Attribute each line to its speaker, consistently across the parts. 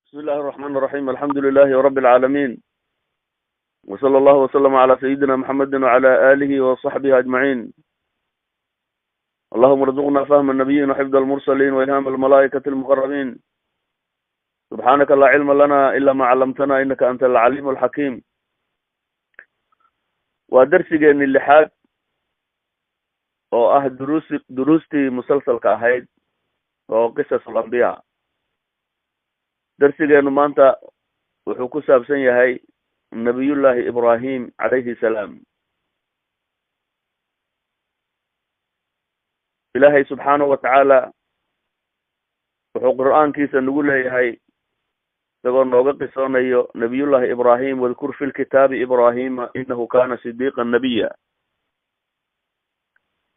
Speaker 1: بسم الله الرحمن الرحيم، الحمد لله رب العالمين، وصلى الله وسلم على سيدنا محمد وعلى آله وصحبه أجمعين. اللهم ارزقنا فهم النبيين وحفظ المرسلين وإلهام الملائكة المقربين. سبحانك لا علم لنا إلا ما علمتنا إنك أنت العليم الحكيم. Waa darsigeeni lixaad oo ah duruustii musalsalka ahayd oo قصص الأنبياء. Darsigeenu maanta wuxuu ku saabsan yahay Nabiyullahi Ibrahim calayhi salaam. Ilaahay subxaanahu watacaala wuxuu Qur'aankiisa nagu leeyahay, isagoo nooga qisoonayo Nabiyullahi Ibrahim: واذكر في الكتاب إبراهيم إنه كان صديقا نبيا.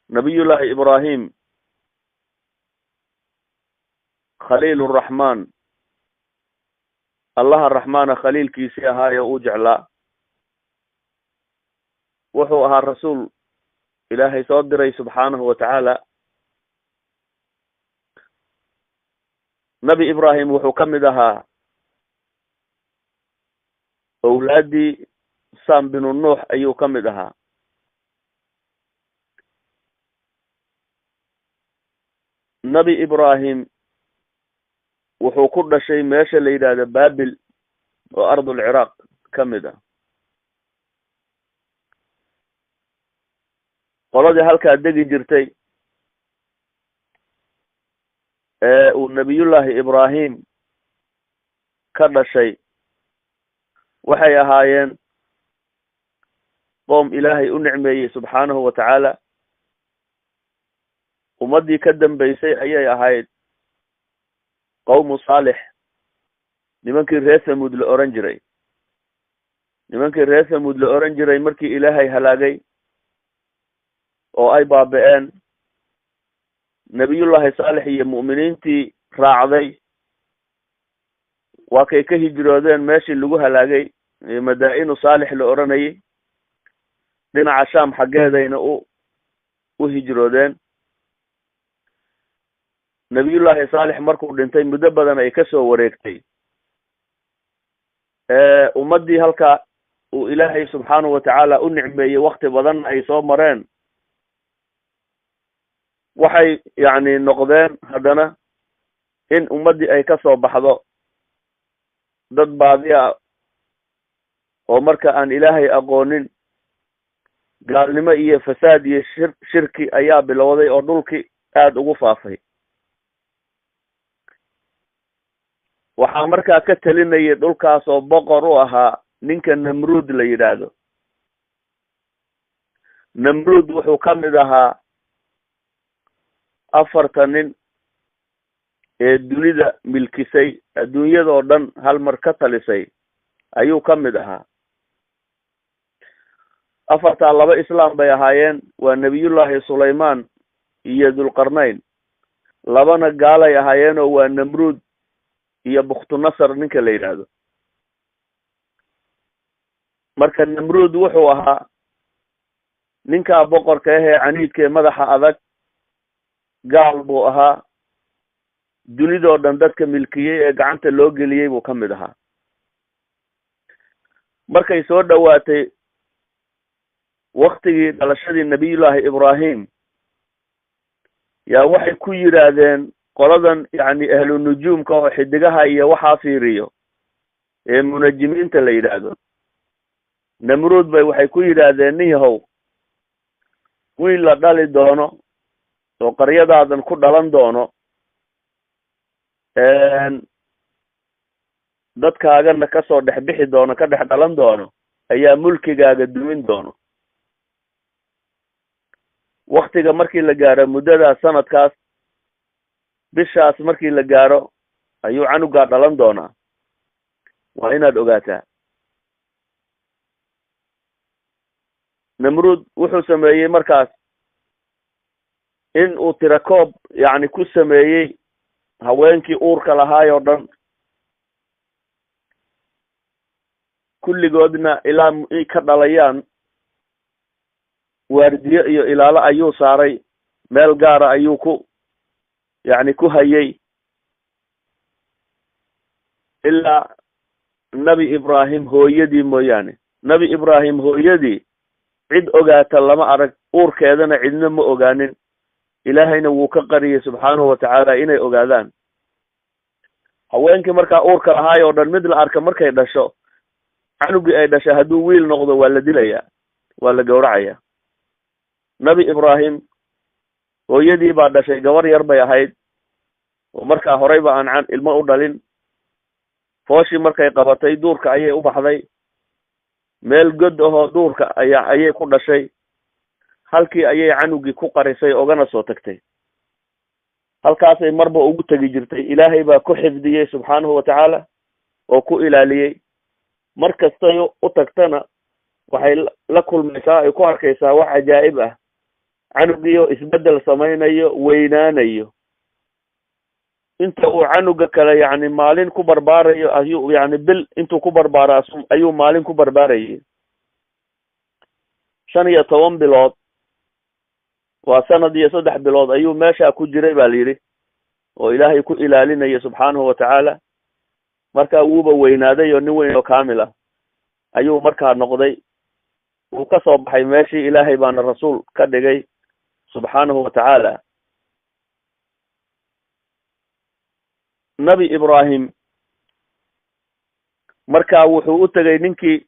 Speaker 1: Nabiyullahi Ibrahim, خليل الرحمن, Allaha Raxmaana khaliilkiisii ahaayo uu jeclaa, wuxuu ahaa rasuul Ilaahay soo diray subxaanahu wa tacaala. Nabi Ibrahim wuxuu ka mid ahaa owlaaddii Sam binu Nuux ayuu ka mid ahaa. Nabi Ibrahim wuxuu ku dhashay meesha la yidhaahdo Babil oo ardul Ciraaq ka mid ah. Qoladii halkaa degi jirtay ee uu Nabiyullaahi Ibrahim ka dhashay waxay ahaayeen qoom Ilaahay u nicmeeyey subxaanahu wa tacaala. Ummaddii ka dambeysay ayay ahayd qowmu Saalix, nimankii reer Thamuud la oran jiray. Nimankii reer Thamuud la oran jiray markii Ilaahay halaagay oo ay baaba-een, Nabiyullaahi Saalix iyo mu'miniintii raacday waa kay ka hijroodeen meeshii lagu halaagay, Madaa'inu Saalix la oranayay. Dhinaca Sham xaggeedayna u hijroodeen. Nabiyullaahi Saalix markuu dhintay muddo badan ay kasoo wareegtay, ummaddii halka uu Ilaahay subxaanahu watacaala u nicmeeyey wakti badan ay soo mareen, waxay yacni noqdeen haddana in ummaddii ay kasoo baxdo dad baadi ah oo marka aan Ilaahay aqoonin. Gaalnimo iyo fasaad iyo shirki ayaa bilowday oo dhulkii aada ugu faafay. Waxaa markaa ka talinayay dhulkaas oo boqor u ahaa ninka Namruud la yidhaahdo. Namruud wuxuu ka mid ahaa afarta nin ee dunida milkisay, adduunyadoo dhan hal mar ka talisay ayuu ka mid ahaa. Afartaa laba islaam bay ahaayeen, waa Nabiyullaahi Sulaymaan iyo Dulqarnayn. Labana gaalay ahaayeenoo waa Namruud iyo Bukhtunasar ninka la yidhaahdo. Marka Namruud wuxuu ahaa ninkaa boqorka ahee caniidka ee madaxa adag, gaal buu ahaa. Dunidoo dhan dadka milkiyey ee gacanta loo geliyey buu ka mid ahaa. Markay soo dhowaatay waktigii dhalashadii Nabiyullaahi Ibrahim, yaa waxay ku yidhaahdeen qoladan yacni ahlu nujuumka oo xidigaha iyo waxaa fiiriyo ee munajimiinta la yidhaahdo, Namruud bay waxay ku yidhaahdeen: "Niyahow, wiil la dhali doono oo qaryadaadan ku dhalan doono, dadkaagana kasoo dhex bixi doono, ka dhex dhalan doono, ayaa mulkigaaga dumin doono. Waktiga markii la gaaro, muddadaas, sanadkaas, bishaas markii la gaaro, ayuu canugaa dhalan doonaa. Waa inaad ogaataa." Namruud wuxuu sameeyey markaas in uu tirakoob yacni ku sameeyey haweenkii uurka lahaay oo dhan kulligoodna ilaa ka dhalayaan waardiyo iyo ilaalo ayuu saaray, meel gaara ayuu ku yacni ku hayay. Ilaa Nabi Ibraahim hooyadii mooyaane. Nabi Ibraahim hooyadii cid ogaata lama arag, uurkeedana cidna ma ogaanin. Ilaahayna wuu ka qariyay subxaanahu watacaala inay ogaadaan. Haweenkii markaa uurka lahaay oo dhan mid la arka markay dhasho, canugii ay dhashay hadduu wiil noqdo waa la dilayaa, waa la gowracayaa. Nabi Ibraahim hooyadii baa dhashay, gabar yar bay ahayd oo markaa horeyba aan ilmo u dhalin. Fooshii markay qabatay duurka ayay u baxday, meel god ahoo duurka ayay ku dhashay. Halkii ayay canugii ku qarisay ogana soo tagtay. Halkaasay marba ugu tegi jirtay. Ilaahay baa ku xifdiyey subxaanahu watacaala oo ku ilaaliyey. Mar kastay u tagtana waxay la kulmaysaa, ay ku arkaysaa wax cajaa'ib ah, canugiio isbeddel samaynayo, weynaanayo. Inta uu canuga kale yacni maalin ku barbaarayo ayuu yacni bil intuu ku barbaara ayuu maalin ku barbaarayay. 15 bilood, waa sanad iyo 3 bilood ayuu meeshaa ku jiray baa la yidhi, oo Ilaahay ku ilaalinaya subxaanahu watacaala. Marka wuuba weynaaday oo nin weyn oo kaamil ah ayuu markaa noqday. Wuu ka soo baxay meeshii, Ilaahay baana rasuul ka dhigay subxaanahu watacaala. Nabi Ibraahim markaa wuxuu u tegay ninkii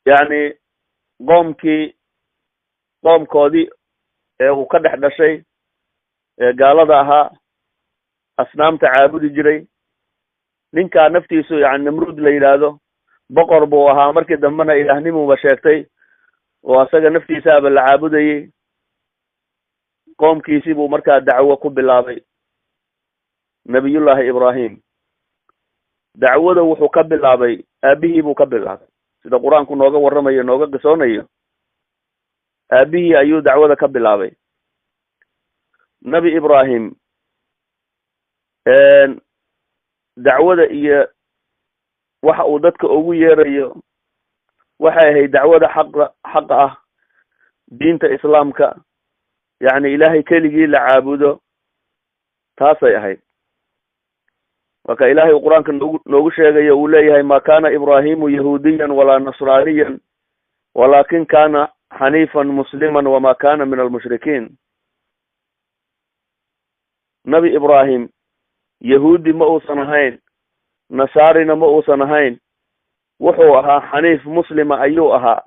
Speaker 1: yacni qoomkoodii ee uu ka dhex dhashay ee gaalada ahaa, asnaamta caabudi jiray. Ninkaa naftiisu yacni Namruud la yidhaahdo, boqor buu ahaa. Markii dambena ilaahnimuba sheegtay oo asaga naftiisaaba la caabudayay. Qoomkiisii buu markaa dacwo ku bilaabay Nabiyullaahi Ibraahim. Dacwada wuxuu ka bilaabay aabihii buu ka bilaabay, sida Qur-aanku nooga warramayo, nooga qisoonayo. Aabihii ayuu dacwada ka bilaabay. Nabi Ibraahim dacwada iyo waxa uu dadka ugu yeerayo waxay ahayd dacwada xaqa ah, diinta islaamka, yacni Ilaahay keligii la caabudo, taasay ahayd. Marka Ilaahay uu Qur-aanka noogu sheegayo uu leeyahay ma kana Ibraahimu yahuudiyan walaa nasraaniyan walaakin kana xaniifan musliman wama kana min almushrikiin. Nabi Ibraahim yahuudi ma uusan ahayn, nasaarina ma uusan ahayn, wuxuu ahaa xaniif muslima ayuu ahaa.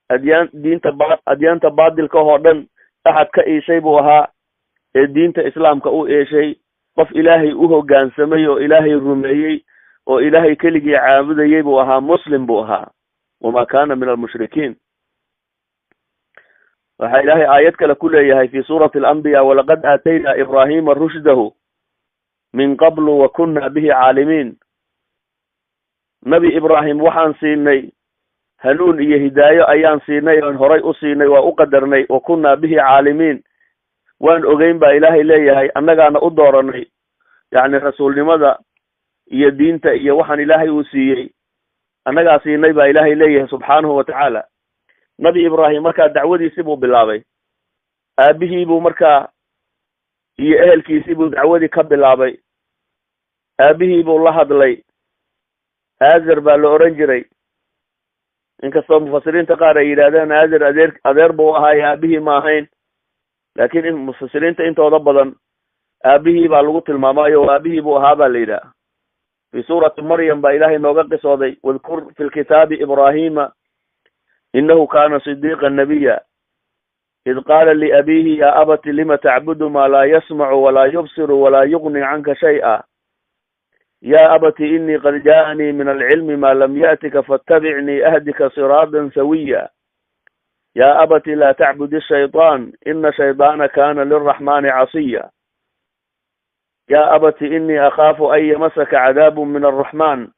Speaker 1: Adyaanta baadilka oo dhan axad ka iishay buu ahaa ee diinta islaamka u eeshay, qof Ilaahay u hoggaansamay oo Ilaahay rumeeyey oo Ilaahay keligii caabudayay buu ahaa, muslim buu ahaa. Wama kana min almushrikiin. Waxaa Ilaahay aayad kale ku leeyahay fi suurati alambiya, walaqad aataynaa Ibraahima rushdahu min qablu wa kunna bihi caalimiin. Nabi Ibraahim waxaan siinay hanuun iyo hidaayo ayaan siinay, oon horay u siinay, waa u qadarnay. Wa kunna bihi caalimiin, waan ogeyn baa Ilaahay leeyahay, annagaana u dooranay yacni rasuulnimada iyo diinta iyo waxaan Ilaahay uu siiyey, annagaa siinay baa Ilaahay leeyahay subxaanahu watacaala. Nabi Ibraahim markaa dacwadiisi buu bilaabay. Aabihii buu markaa iyo ehelkiisii buu dacwadii ka bilaabay. Aabihii buu la hadlay. Aazar baa la oran jiray, inkastoo mufasiriinta qaar ay yidhahdeen Aazar adeer buu ahaaye aabihii ma ahayn, laakiin in mufasiriinta intooda badan aabihii baa lagu tilmaamayo, aabihii buu ahaa baa la yidhaha. Fi suurati Maryam baa Ilaahay nooga qisooday, wadkur fi lkitaabi Ibraahima inahu kana sidiiqa nabiya id qaala liabiihi ya abati lima tacbudu ma laa yasmacu walaa yubsiru walaa yugni canka shay'a ya abati inii qad ja'anii min alcilmi ma lam ya'tika faattabicnii ahdika siraatan sawiya ya abati laa tacbud ashayطaan ina shayطaana kana lilraxmani casiya ya abati inii akhaafu an yamasaka cadaabun min alraxman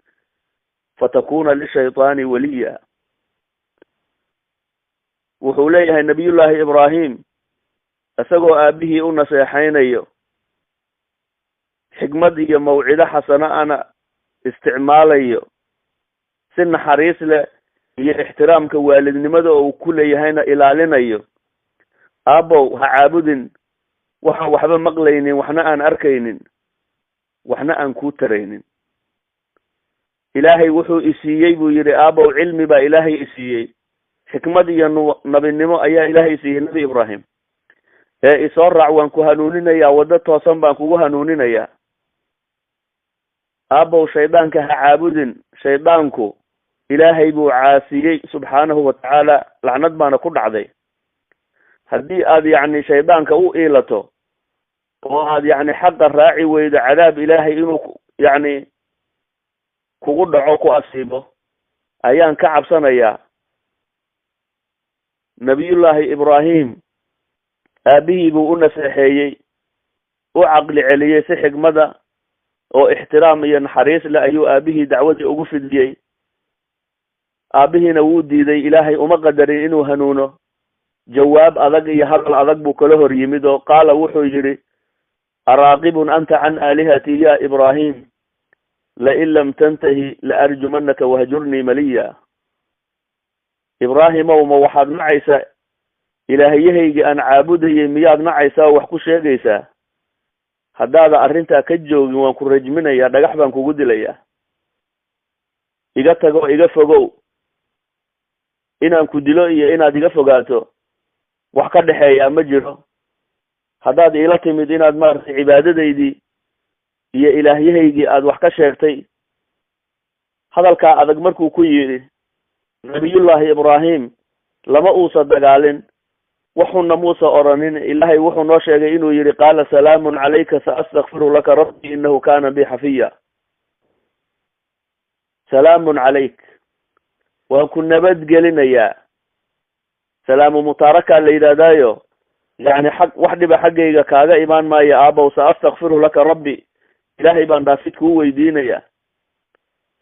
Speaker 1: fatakuna lishayطaani waliya. Wuxuu leeyahay Nabiyullaahi Ibraahim isagoo aabihii u naseexaynayo, xikmad iyo mawcido xasano ana isticmaalayo, si naxariis leh iyo ixtiraamka waalidnimada oo uu ku leeyahayna ilaalinayo. Aabow, ha caabudin waxaan waxba maqlaynin, waxna aan arkaynin, waxna aan kuu taraynin. Ilaahay wuxuu isiiyey buu yidhi aabow, cilmi baa Ilaahay isiiyey, xikmad iyo nabinimo ayaa Ilaahay siiyey Nabi Ibraahim. Ee isoo raac, waan ku hanuuninayaa, waddo toosan baan kugu hanuuninayaa. Aabow, shaydaanka ha caabudin, shaydaanku Ilaahay buu caasiyey subxaanahu watacaala, lacnad baana ku dhacday. Haddii aad yacni shaydaanka u iilato oo aad yacni xaqa raaci weydo, cadaab Ilaahay inuu yacni kugu dhaco, ku asiibo ayaan ka cabsanayaa. Nabiyullaahi Ibraahim aabihii buu u naseexeeyey, u caqli celiyey, si xigmada oo ixtiraam iyo naxariis leh ayuu aabihii dacwadii ugu fidiyey. Aabihiina wuu diiday, Ilaahay uma qadarin inuu hanuuno. Jawaab adag iyo hadal adag buu kala hor yimid oo qaala wuxuu yidhi: "Araaqibun anta can aalihati ya Ibraahim, lain lam tantahi la arjumanaka wahjurnii maliya." Ibraahimow, ma waxaad nacaysaa ilaahyahaygii aan caabudayay? Miyaad nacaysaa oo wax ku sheegaysaa? Haddaada arrintaa ka joogin, waan ku rajminayaa, dhagax baan kugu dilayaa. Iga tago, iga fogow. Inaan ku dilo iyo inaad iga fogaato wax ka dhexeeyaa ma jiro. Haddaad iila timid inaad maaragtay cibaadadaydii iyo ilaahyahaygii aada wax ka sheegtay. Hadalkaa adag markuu ku yidhi, Nabiyullaahi Ibraahim lama uusa dagaalin, waxuna muusa oranin. Ilaahay wuxuu noo sheegay inuu yidhi: "Qaala salaamun calayka, saastakfiru laka rabbi, inahu kana bi xafiya." Salaamun calayk, waan ku nabadgelinayaa. Salaamu mutaaraka la yidhahdaayo, yani xag wax dhiba xaggayga kaaga imaan maayo aabow. Saastakfiru laka rabbi, Ilaahay baan dhaafid kuu weydiinaya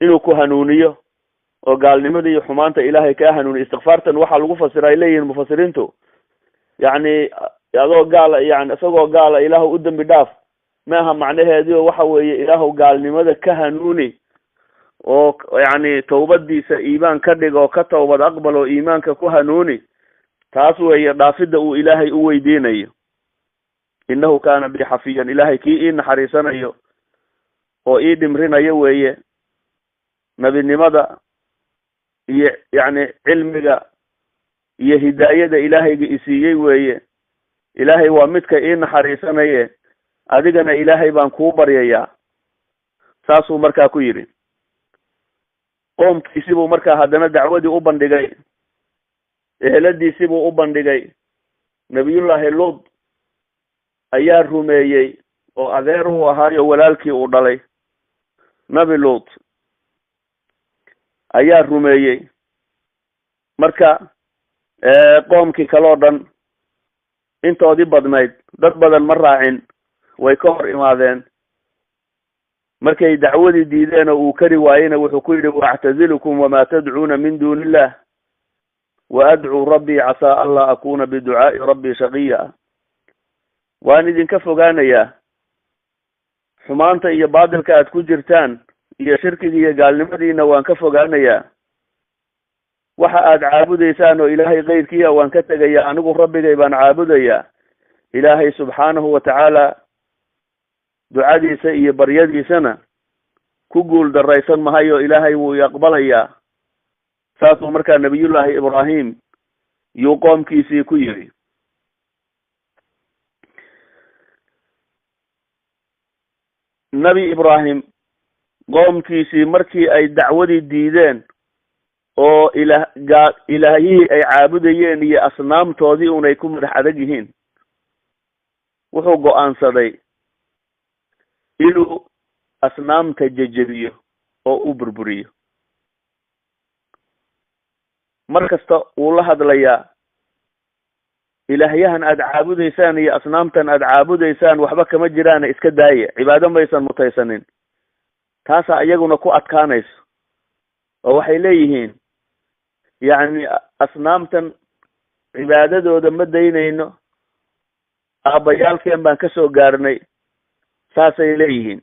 Speaker 1: inuu ku hanuuniyo oo gaalnimada iyo xumaanta Ilaahay kaa hanuuniyo. Istikfaartan waxaa lagu fasira, ay leeyihiin mufasiriintu, yacni adoo gaala, yani isagoo gaala Ilaahu u dembi dhaaf maaha macnaheediio. Waxa weeye, Ilaahu gaalnimada ka hanuuni oo yacni tawbadiisa iimaan ka dhig oo ka tawbad aqbal oo iimaanka ku hanuuni. Taas weeye dhaafidda uu Ilaahay u weydiinayo. Innahu kaana bi xafiyan, Ilaahay kii ii naxariisanayo oo ii dhimrinayo weeye. Nabinimada iyo yacni cilmiga iyo hidaayada Ilaahayga isiiyey weeye. Ilaahay waa midka ii naxariisanaye, adigana Ilaahay baan kuu baryayaa. Saasuu markaa ku yidhi. Qoomkiisi buu markaa haddana dacwadii u bandhigay, eheladiisi buu u bandhigay. Nabiyullaahi Luud ayaa rumeeyey oo adeer uu ahaayo, walaalkii uu dhalay Nabi Luud ayaa rumeeyey. Marka qoomkii kaloo dhan intoodii badnayd, dad badan ma raacin, way ka hor imaadeen. Markay dacwadii diideen oo uu kari waayeyna, wuxuu ku yidhi: "Waactazilukum wamaa tadcuuna min duuni illah, wa adcuu rabbii casaa anlaa akuuna biducaai rabbii shaqiya." Waan idinka fogaanayaa xumaanta iyo baadilka aad ku jirtaan iyo shirkiga iyo gaalnimadiina, waan ka fogaanayaa. Waxa aad caabudaysaan oo Ilaahay keyrkiia waan ka tegayaa, anigu Rabbigay baan caabudayaa. Ilaahay subxaanahu watacaala ducadiisa iyo baryadiisana ku guul daraysan mahayo, Ilaahay wuu i aqbalayaa. Saasuu markaa Nabiyullaahi Ibraahim yuu qoomkiisii ku yidhi. Nabi Ibraahim qoomkiisii markii ay dacwadii diideen oo ilaah gaa ilaahyihii ay caabudayeen iyo asnaamtoodii unay ku madax adag yihiin, wuxuu go'aansaday inuu asnaamta jejebiyo oo uu burburiyo. Mar kasta wuu la hadlayaa: ilaahyahan aada caabudaysaan iyo asnaamtan aada caabudaysaan waxba kama jiraana, iska daaya, cibaado maysan mutaysanin. Taasaa iyaguna ku adkaanayso oo waxay leeyihiin, yacni asnaamtan cibaadadooda ma daynayno, aabbayaalkeen baan kasoo gaarnay, saasay leeyihiin.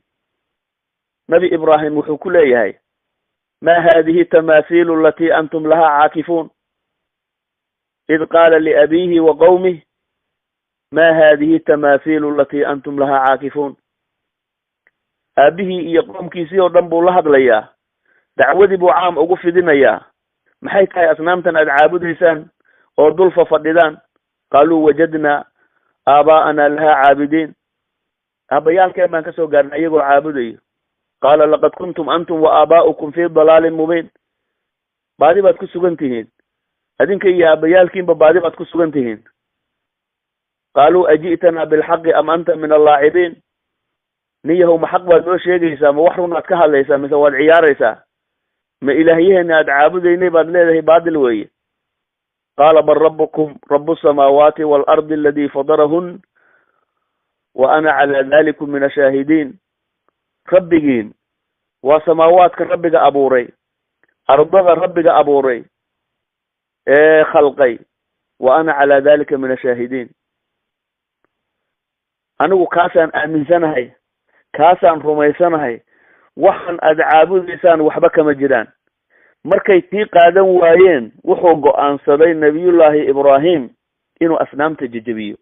Speaker 1: Nabi Ibraahim wuxuu ku leeyahay: "Ma hadihi tamaathiilu alatii antum lahaa caakifuun?" Id qaala liabiihi wa qawmih: "Ma hadihi tamaathiilu alatii antum lahaa caakifuun?" Aabihii iyo qoomkiisii oo dhan buu la hadlayaa. Dacwadii buu caam ugu fidinayaa. Maxay tahay asnaamtan aada caabudaysaan oo dulfa fadhidaan? Qaaluu wajadnaa aabaa'ana lahaa caabidiin, aabayaalkeen baan kasoo gaarnay iyagoo caabudayo. Qaala laqad kuntum antum wa aabaa'ukum fi dalaalin mubiin, baadi baad ku sugan tihiin, adinka iyo aabayaalkiinba baadi baad ku sugan tihiin. Qaaluu aji'tanaa bilxaqi am anta min allaacibiin, nin yahow ma xaq baad noo sheegaysaa, ma wax runaad ka hadlaysaa, mise waad ciyaaraysaa? Ma ilaahyaheena aada caabudaynay baad leedahay baadil weeye? Qaala bal rabbukum rabu samaawaati waalardi aladi fadarahun wa ana calaa dalikum min ashaahidiin. Rabbigiin waa samaawaadka rabbiga abuuray, ardada rabbiga abuuray ee khalqay, wa ana calaa dalika min ashaahidiin. Anigu kaasaan aaminsanahay, kaasaan rumaysanahay, waxan aada caabudaysaan waxba kama jiraan. Markay tii qaadan waayeen, wuxuu go'aansaday nabiyullaahi Ibraahim inuu asnaamta jejebiyo,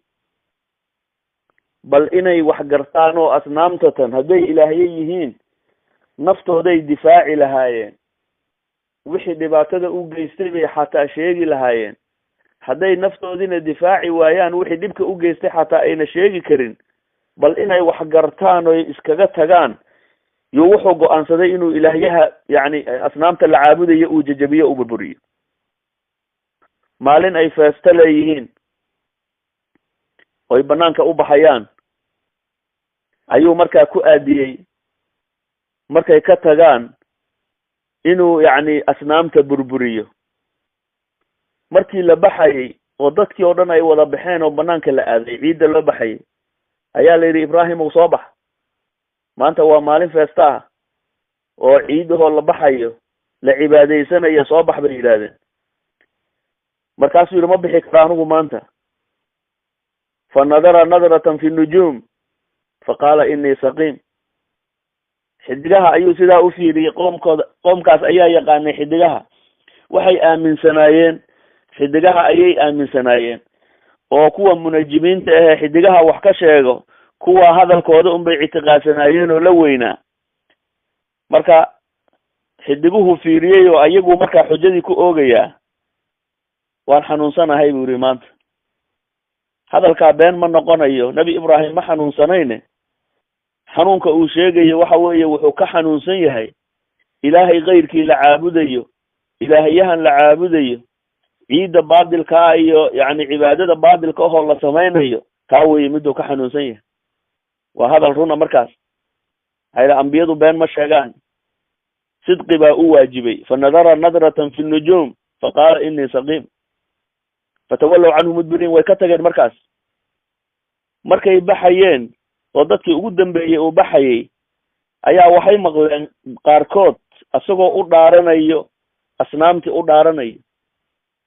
Speaker 1: bal inay wax gartaan oo asnaamtatan hadday ilaahye yihiin naftooday difaaci lahaayeen, wixii dhibaatada u geystay bay xataa sheegi lahaayeen. Hadday naftoodina difaaci waayaan, wixii dhibka u geystay xataa ayna sheegi karin, bal inay wax gartaan oy iskaga tagaan yuu wuxuu go'aansaday inuu ilaahyaha, yacni asnaamta la caabudayo, uu jejebiyo, uu burburiyo. Maalin ay feesto leeyihiin oy banaanka u baxayaan ayuu markaa ku aadiyey markay ka tagaan inuu yacni asnaamta burburiyo. Markii la baxayay oo dadkii oo dhan ay wada baxeen oo banaanka la aaday, ciidda loo baxayay, ayaa la yidhi, Ibraahim uu soo bax, maanta waa maalin feesta ah oo ciidahoo la baxayo, la cibaadaysanayo, soo bax bay yidhaahdeen. Markaasuu yidhi, ma bixi karo anigu maanta. Fa nadara nadratan fi nujuum fa qaala inii saqiim. Xidigaha ayuu sidaa u fiiriyey. Qoomkooda, qoomkaas ayaa yaqaanay xidigaha, waxay aaminsanaayeen xidigaha ayay aaminsanaayeen, oo kuwa munajimiinta ahee xidigaha wax ka sheego, kuwa hadalkooda unbay ictiqaadsanaayeen oo la weynaa. Marka xidiguhu fiiriyey oo ayagu markaa xujadii ku oogayaa, waan xanuunsanahay buu yidhi maanta. Hadalkaa been ma noqonayo, Nebi Ibraahim ma xanuunsanayne. Xanuunka uu sheegayo waxa weeye wuxuu ka xanuunsan yahay ilaahay kayrkii la caabudayo, ilaahyahan la caabudayo, ciidda baadilkaa iyo yacni cibaadada baadilka ahoo la samaynayo, taa weeye miduu ka xanuunsan yahay. Waa hadal runa markaas. Maxaa yidhi, ambiyadu been ma sheegaan, sidqi baa u waajibay. Fa nadara nadratan fi nujuum fa qaala inii saqiim, fatawallow canhu mudbiriin. Way ka tageen markaas. Markay baxayeen oo dadkii ugu dambeeyey uu baxayay, ayaa waxay maqleen qaarkood isagoo u dhaaranayo asnaamtii u dhaaranayo,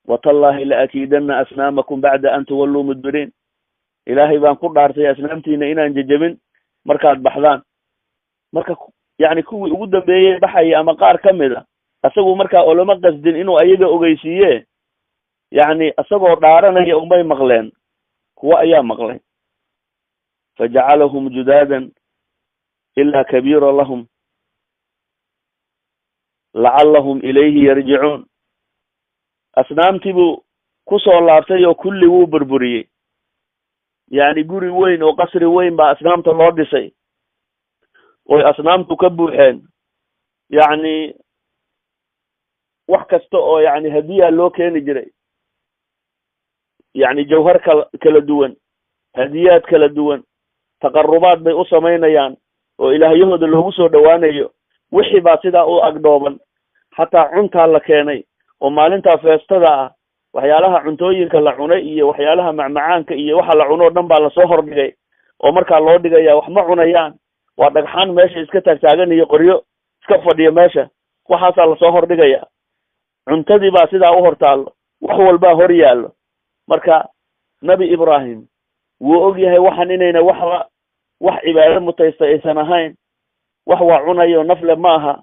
Speaker 1: watallahi la akiidanna asnaamakum bacda an tuwalluu mudbiriin, ilaahay baan ku dhaartay asnaamtiina inaan jejebin markaad baxdaan. Marka yacni kuwii ugu dambeeyey baxaya ama qaar ka mid a, isagu markaa olama qasdin inuu ayaga ogeysiiye, yacni isagoo dhaaranaya unbay maqleen, kuwo ayaa maqlay. Fajacalahum judaadan ilaa kabiira lahum lacallahum ilayhi yarjicuun. Asnaamtii buu kusoo laabtay oo kulli wuu burburiyey. Yacni guri weyn oo qasri weyn baa asnaamta loo dhisay, oy asnaamtu ka buuxeen, yacni wax kasta oo yacni hadiya loo keeni jiray, yacni jawhar kala duwan, hadiyaad kala duwan, taqarubaad bay u samaynayaan oo ilaahyahooda loogu soo dhawaanayo. Wixii baa sidaa u agdhooban, xataa cuntaa la keenay oo maalintaa feestada ah waxyaalaha cuntooyinka la cunay iyo waxyaalaha macmacaanka iyo waxa la cuno o dhan baa lasoo hordhigay, oo markaa loo dhigaya wax ma cunayaan, waa dhagxaan meesha iska taagtaagan iyo qoryo iska fadhiya meesha, waxaasaa lasoo hordhigaya. Cuntadii baa sidaa u hortaallo, wax walbaa hor yaallo. Marka Nebi Ibraahim wuu og yahay waxan inayna waxba wax cibaado mutaysta aysan ahayn, wax waa cunayo nafle ma aha,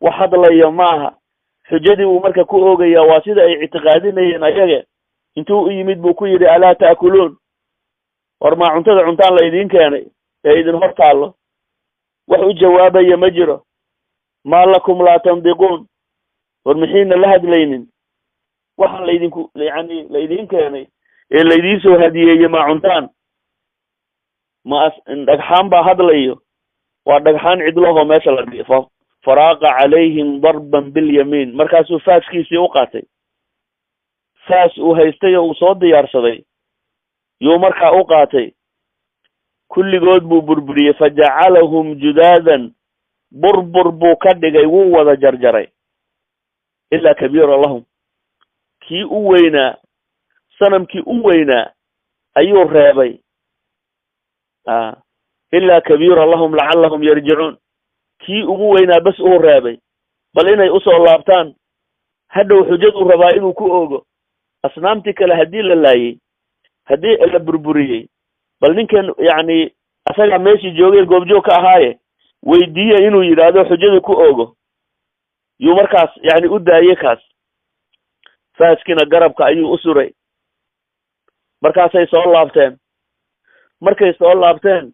Speaker 1: wax hadlayo ma aha. Xujadii uu marka ku oogaya waa sida ay ictiqaadinayeen ayage. Intuu u yimid buu ku yidhi, alaa ta'kuluun, war maa cuntada cuntaan la idiin keenay ee idin hor taallo? Wax u jawaabaya ma jiro. Maa lakum laa tandiquun, war mixiina la hadlaynin? Waxaan laydinku yani laydin keenay ee laydiin soo hadiyeeyey ma cuntaan? Ma dhagxaan baa hadlayo? Waa dhagxaan cidlahoo meesha la dhigay. Faraaqa calayhim darban bilyamiin, markaasuu faaskiisii u qaatay, faas uu haystay oo uu soo diyaarsaday yuu markaa u qaatay. Kulligood buu burburiyey. Fajacalahum judaadan, burbur buu ka dhigay, wuu wada jarjaray. Ilaa kabiira lahum, kii u weynaa, sanamkii u weynaa ayuu reebay. Ilaa kabiira lahum lacallahum yarjicuun, kii ugu weynaa bas uu reebay, bal inay usoo laabtaan hadhow xujaduu rabaa inuu ku oogo. Asnaamtii kale haddii la laayay, haddii la burburiyey, bal ninkan yacni asagaa meeshii joogay goobjoog ka ahaaye weydiiye inuu yidhaahdo xujadu ku oogo, yuu markaas yani u daayey kaas. Faaskiina garabka ayuu u suray. Markaasay soo laabteen. Markay soo laabteen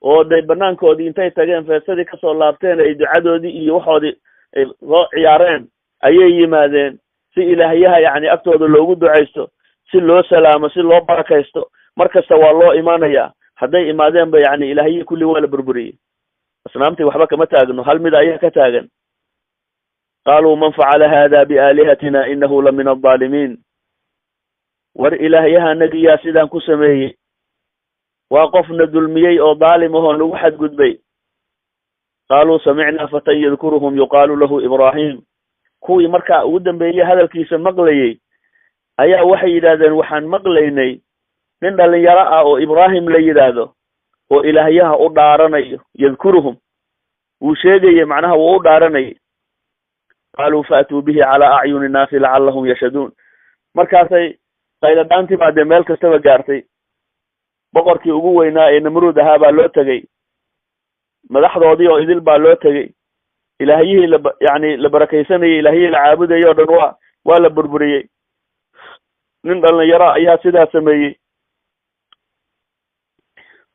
Speaker 1: oo day banaankoodii intay tageen, feesadii kasoo laabteen, ay ducadoodii iyo waxoodii ay soo ciyaareen, ayay yimaadeen si ilaahyaha yacni agtooda loogu ducaysto, si loo salaamo, si loo barakaysto. Mar kasta waa loo imaanayaa. Hadday imaadeenba yacni ilaahyihii kulli waa la burburiyey, asnaamtii waxba kama taagno, hal mid ayaa ka taagan. Qaaluu man facala hada biaalihatina inahu la min aldaalimiin. War ilaahyahanagi yaa sidaan ku sameeyey? Waa qofna dulmiyey oo daalim ahoo nagu xadgudbay. Qaaluu samicnaa fatan yadkuruhum yuqaalu lahu Ibraahim. Kuwii markaa ugu dambeeyey hadalkiisa maqlayey ayaa waxay yidhahdeen, waxaan maqlaynay nin dhalinyaro ah oo Ibraahim la yidhaahdo oo ilaahyaha u dhaaranayo. Yadkuruhum, wuu sheegayey, macnaha wuu u dhaaranayay. Qaaluu faatuu bihi calaa acyuni nnaasi lacallahum yashhaduun. Markaasay qayladhaantii baa dee meel kastaba gaartay. Boqorkii ugu weynaa ee Namruud ahaa baa loo tegey, madaxdoodii oo idil baa loo tegey. Ilaahyihii la yacni la barakaysanayay, ilaahyihii la caabudayay oo dhan waa la burburiyey. Nin dhalinyaro ayaa sidaa sameeyey.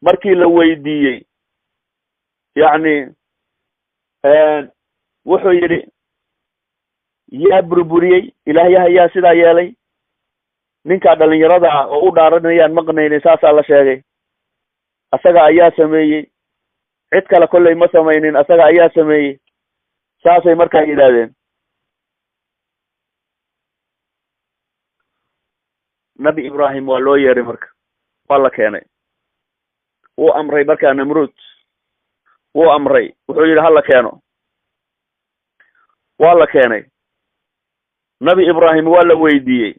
Speaker 1: Markii la weydiiyey yacni wuxuu yidhi, yaa burburiyey ilaahyaha, yaa sidaa yeelay? Ninkaa dhalinyarada ah oo u dhaaranayaan maqnaynay, saasaa la sheegay, asaga ayaa sameeyey, cid kale kollay ma samaynin, asaga ayaa sameeyey. Saasay markaa yidhaahdeen. Nabi Ibraahim waa loo yeeray, marka waa la keenay. Wuu amray markaa Namruud, wuu amray, wuxuu yidhi hala keeno. Waa la keenay. Nabi Ibraahim waa la weydiiyey,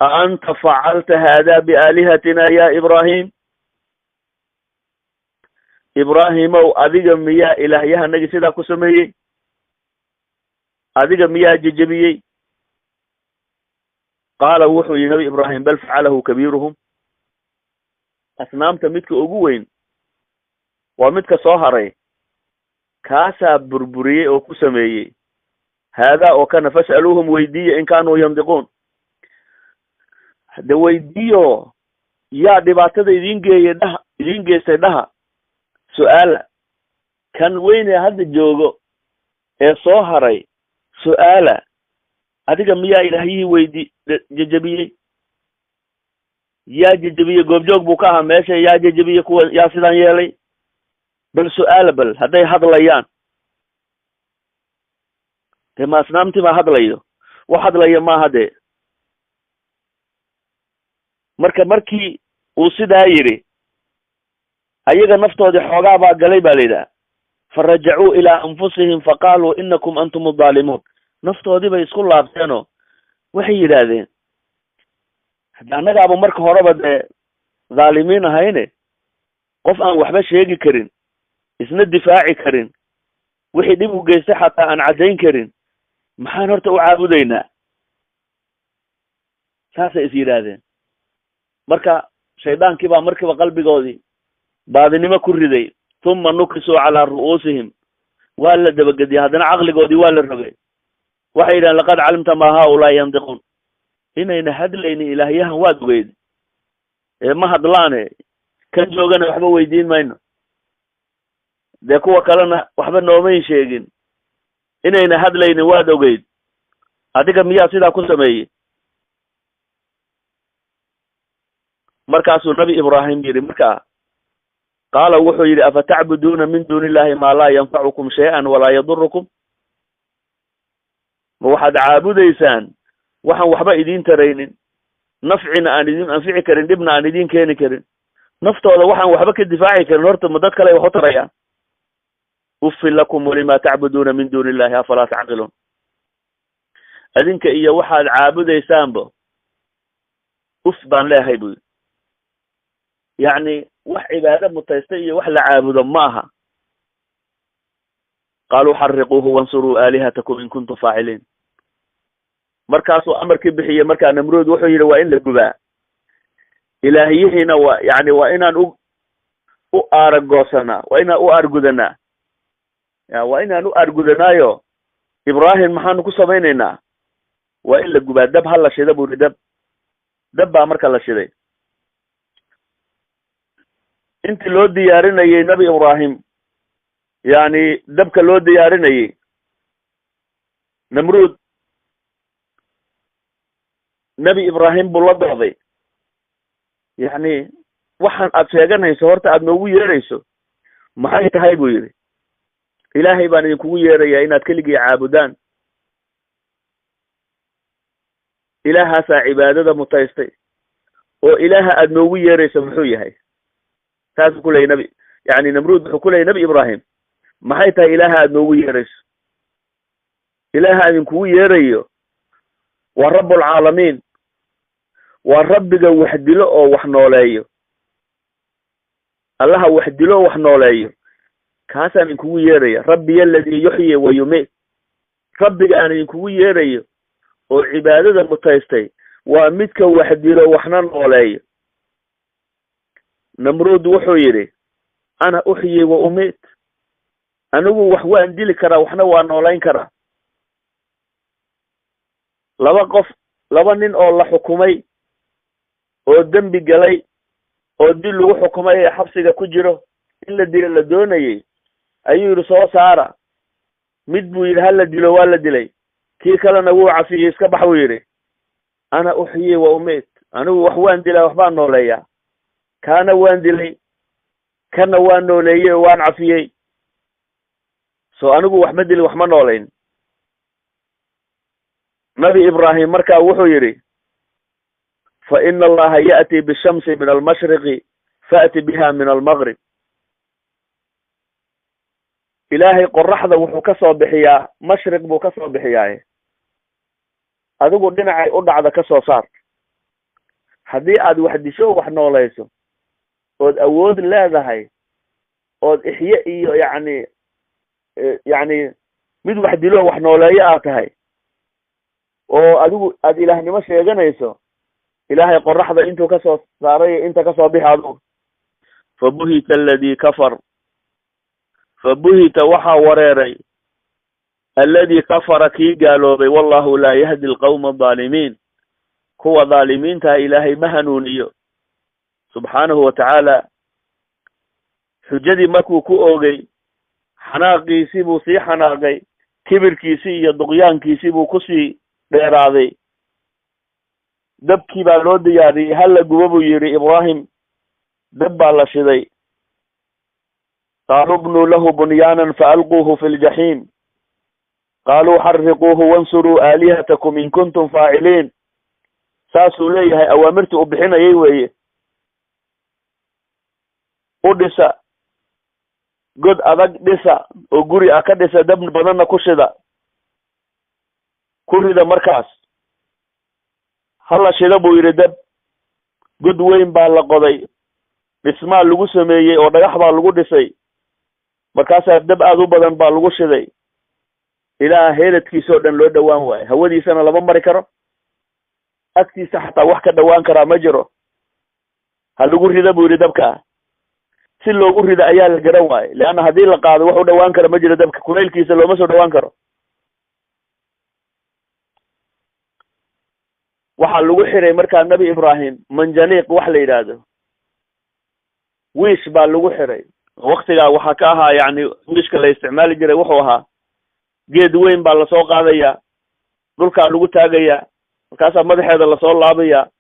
Speaker 1: a anta facalta haada biaalihatina ya Ibraahim? Ibraahimow, adiga miyaa ilaahyahanagi sidaa ku sameeyey? Adiga miyaa jejebiyey? Qaala wuxuu yihi Nabi Ibraahim, bal facalahu kabiiruhum. Asnaamta midka ugu weyn waa midka soo haray, kaasaa burburiyey oo ku sameeyey. Haadaa oo kana fas'aluuhum, weydiiya, in kaanuu yandiquun. Hade weydiiyo, yaa dhibaatada idin geeyey dhaha, idin geystay dhaha, su-aala kan weyne hadda joogo ee soo haray, su-aala, adiga miyaa ilaahyihii weydi jejebiyey? Yaa jejebiyey? Goobjoog buu ka ahaa meesha. Yaa jejebiyey kuwa? Yaa sidaan yeelay? Bal su-aala, bal hadday hadlayaan. Dee ma asnaamtii baa hadlayo? Wax hadlaya maaha dee. Marka markii uu sidaa yidhi, ayaga naftoodii xoogaa baa galay baa la yidhaha. Farajacuu ilaa anfusihim faqaaluu inakum antum addaalimuun. Naftoodii bay isku laabteenoo waxay yidhaahdeen, hadda annagaaba marka horeba dee dhaalimiin ahayne, qof aan waxba sheegi karin, isna difaaci karin, wixii dhib u geystay xataa aan caddayn karin, maxaan horta u caabudaynaa? Saasay is yidhaahdeen. Marka shaydaankii baa markiiba qalbigoodii baadinimo ku riday. Thuma nukisuu calaa ru'uusihim, waa la dabagediyey, haddana caqligoodii waa la rogay. Waxay yidhahdeen, laqad calimta maa haaulaa yandiquun. Inayna hadlaynin ilaahyahan waad ogeyd, ee ma hadlaane, kan joogana waxba weydiin mayno. Dee kuwa kalena waxba noomayn sheegin, inayna hadlaynin waad ogeyd, adiga miyaa sidaa ku sameeyey? Markaasuu Nabi Ibraahim yidhi, markaa qaala wuxuu yidhi, afatacbuduuna min duuni illahi maa laa yanfacukum shay-an walaa yadurukum? Ma waxaad caabudaysaan waxaan waxba idiin taraynin, nafcina aan idin anfici karin, dhibna aan idiin keeni karin, naftooda waxaan waxba ka difaaci karin, horta ma dad kale ay wax u tarayaan? Uffin lakum walima tacbuduuna min duuni illahi afalaa tacqiluun. Adinka iyo waxaad caabudaysaanba uf baan leeyahay buu yidhi. Yacni wax cibaado mutaystay iyo wax la caabudo ma aha. Qaaluu xariquuhu wansuruu aalihatakum in kuntum faaciliin. Markaasuu amarkii bixiyey. Markaa Namruud wuxuu yidhi waa in la gubaa ilaahiyihiina, waa yani waa inaan u aaragoosanaa, waa inaan u aargudanaa, ya waa inaan u aargudanaayo Ibraahim maxaanu ku samaynaynaa? Waa in la gubaa, dab ha la shida buu yidhi. Dab baa marka la shiday. Intii loo diyaarinayay Nabi Ibraahim, yani dabka loo diyaarinayay, Namruud Nabi Ibraahim buu la dooday. Yacni waxaan aad sheeganayso, horta aad noogu yeerayso maxay tahay buu yidhi. Ilaahay baan idinkugu yeerayaa inaad keligii caabudaan, ilaahaasaa cibaadada mutaystay, oo ilaaha aad noogu yeerayso muxuu yahay? Saasuu ku leeyay nabi, yani Namruud wuxuu ku leeyay Nabi Ibraahim, maxay tahay ilaaha aad noogu yeerayso? Ilaaha idinkugu yeerayo waa rabbulcaalamiin, waa rabbiga wax dilo oo wax nooleeyo, allaha wax dilo oo wax nooleeyo, kaasaan idinkugu yeeraya. Rabbiya aladii yuxyi wa yumiit, rabbiga aan idinkugu yeerayo oo cibaadada mutaystay waa midka wax dilo waxna nooleeyo. Namruud wuxuu yidhi, ana uxyi wa umiit, anigu wax waan dili karaa waxna waa noolayn karaa. Laba qof, laba nin oo la xukumay oo dembi galay oo dil lagu xukumay ee xabsiga ku jiro, in la dilo la doonayay, ayuu yidhi soo saara. Mid buu yidhi hala dilo, waa la dilay. Kii kalena wuu cafiyey, iska bax buu yidhi. Ana uxyi wa umiit, anigu wax waan dilaa waxbaan nooleeyaa, kaana waan dilay kana waan nooleeyey oo waan cafiyey, so anigu wax ma dilin wax ma noolayn. Nabi Ibraahim markaa wuxuu yidhi, fa ina allaha ya'ti bishamsi min almashriqi fa'ti biha min almaqrib. Ilaahay qoraxda wuxuu ka soo bixiyaa mashriq buu ka soo bixiyaaye, adigu dhinacay u dhacda ka soo saar. Haddii aad wax disho wax noolayso ood awood leedahay ood ixye iyo yacni mid wax dilo wax nooleeyo aad tahay oo adigu aad ilaahnimo sheeganayso, ilaahay qoraxda intuu ka soo saaray inta kasoo bixi adigu. Fabuhita aladii kafar, fabuhita waxaa wareeray alladii kafara kii gaaloobay, wallahu laa yahdi alqawma aldaalimiin, kuwa dhaalimiintaha ilaahay ma hanuuniyo subxaanahu watacaala. Xujadii markuu ku oogay, xanaaqiisii buu sii xanaaqay, kibirkiisii iyo duqyaankiisii buu kusii dheeraaday. Dabkii baa loo diyaariyey, hala gubo buu yidhi Ibraahim, dab baa la shiday. Qaaluu bnuu lahu bunyaanan faalquuhu fi ljaxiim, qaaluu xariquuhu wansuruu aalihatakum in kuntum faaciliin. Saasuu leeyahay, awaamirtii uu bixinayay weeye. U dhisa god adag, dhisa oo guri ah ka dhisa, dab badanna ku shida, ku rida. Markaas hala shida buu yidhi dab. God weyn baa la qoday, dhismaa lagu sameeyey oo dhagax baa lagu dhisay, markaasaa dab aada u badan baa lagu shiday, ilaa heeladkiisa oo dhan loo dhawaan waayo, hawadiisana lama mari karo, agtiisa xataa wax ka dhawaan karaa ma jiro. Ha lagu rida buu yidhi dabka. Si loogu rida ayaa la garan waaye, leanna haddii la qaado wax u dhawaan kara ma jiro, dabka kulaylkiisa looma soo dhawaan karo. Waxaa lagu xiray markaa Nabi Ibraahim manjaniiq wax la yidhaahdo, wiish baa lagu xiray. Waktigaa waxaa ka ahaa, yacni, wiishka la isticmaali jiray wuxuu ahaa geed weyn baa lasoo qaadayaa, dhulkaa lagu taagayaa, markaasaa madaxeeda lasoo laabayaa,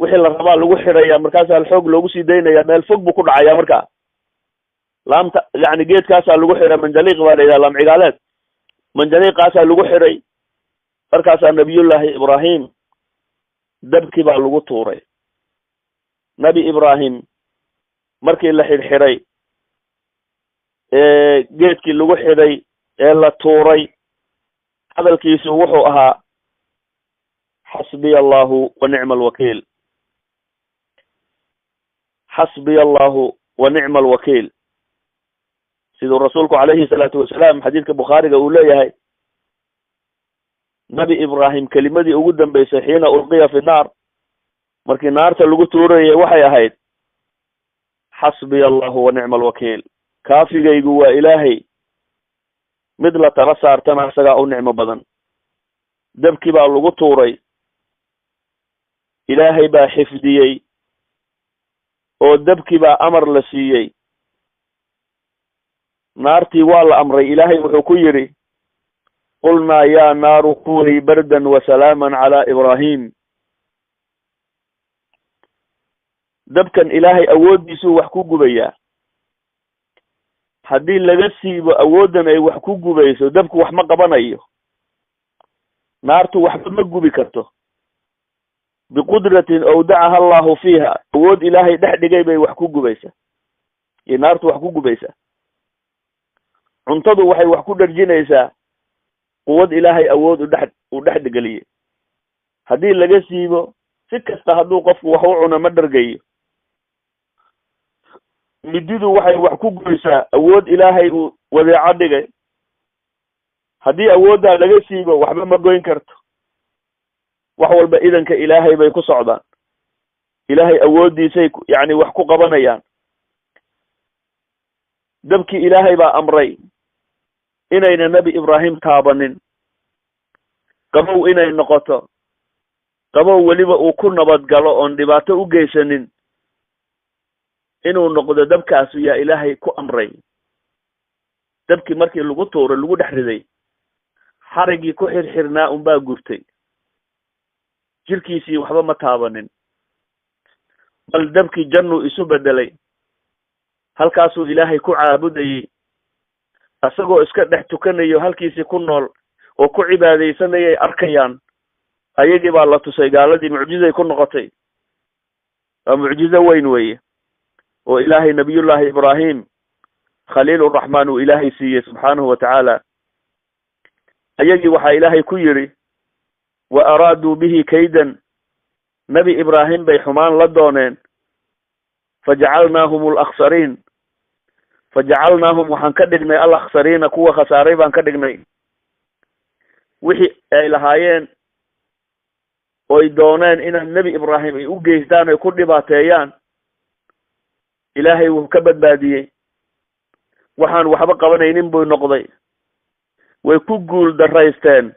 Speaker 1: wixii la rabaa lagu xidhaya, markaasaa xoog loogu sii daynaya, meel fog buu ku dhacaya. Marka laamta, yani, geedkaasaa lagu xidhay, manjaniiq baa la yidhaha, laam cigaaleed, manjaniiqaasaa lagu xidhay. Markaasaa Nabiyullaahi Ibraahim dabkii baa lagu tuuray. Nabi Ibraahim markii la xidhxidhay ee geedkii lagu xidhay ee la tuuray, hadalkiisu wuxuu ahaa: "Xasbiya Allahu wa nicma alwakiil, xasbiya Allahu wa nicma alwakiil." Siduu rasuulku calayhi salaatu wasalaam xadiidka Bukhaariga uu leeyahay, Nabi Ibraahim kelimadii ugu dambeysay xiina ulqiya fi naar, markii naarta lagu tuurayay, waxay ahayd: "Xasbiya Allahu wa nicma alwakiil." Kaafigaygu waa Ilaahay, mid la tala saartana isagaa u nicmo badan. Dabkii baa lagu tuuray, Ilaahay baa xifdiyey oo dabkii baa amar la siiyey. Naartii waa la amray. Ilaahay wuxuu ku yidhi: "Qulnaa yaa naaru kunii bardan wasalaaman calaa Ibraahim." Dabkan Ilaahay awooddiisuu wax ku gubayaa. Haddii laga siibo awooddan ay wax ku gubayso, dabku wax ma qabanayo, naartu waxba ma gubi karto. Biqudratin awdacaha Allahu fiiha, awood Ilaahay dhex dhigay bay wax ku gubaysaa iyo naartu wax ku gubaysaa. Cuntadu waxay wax ku dharjinaysaa quwad Ilaahay awood udhex uu dhex geliyey. Haddii laga siibo, si kasta hadduu qofku wax u cuno, ma dhargayo. Mididu waxay wax ku goysaa awood Ilaahay uu wadeeco dhigay. Haddii awooddaa laga siibo, waxba ma goyn karto. Wax walba idanka Ilaahay bay ku socdaan, Ilaahay awooddiisay, yacni, wax ku qabanayaan. Dabkii Ilaahay baa amray inayna Nebi Ibraahim taabanin, qabow inay noqoto, qabow weliba uu ku nabad galo oon dhibaato u geysanin inuu noqdo dabkaasu yaa Ilaahay ku amray. Dabkii markii lagu tuuray, lagu dhex riday, xariggii ku xirxirnaa unbaa gurtay, jirkiisii waxba ma taabanin, bal dabkii jannuu isu bedelay. Halkaasuu Ilaahay ku caabudayey, isagoo iska dhex tukanayo, halkiisii ku nool oo ku cibaadaysanayay arkayaan. Ayagii baa la tusay gaaladii, mucjizay ku noqotay. Waa mucjizo weyn weeye oo Ilaahay Nabiyullaahi Ibraahim Khaliiluraxmaan uu Ilaahay siiyey subxaanahu wa tacaala. Ayagii waxaa Ilaahay ku yidhi: "Wa araaduu bihi kaydan." Nebi Ibraahim bay xumaan la dooneen. "Fajacalnaahum alakhsariin." Fajacalnaahum, waxaan ka dhignay, alakhsariina, kuwa khasaaray baan ka dhignay. Wixii ay lahaayeen oy dooneen inaan Nebi Ibraahim ay u geystaan oy ku dhibaateeyaan, Ilaahay wuu ka badbaadiyey. Waxaan waxba qabanaynin buu noqday. Way ku guul daraysteen,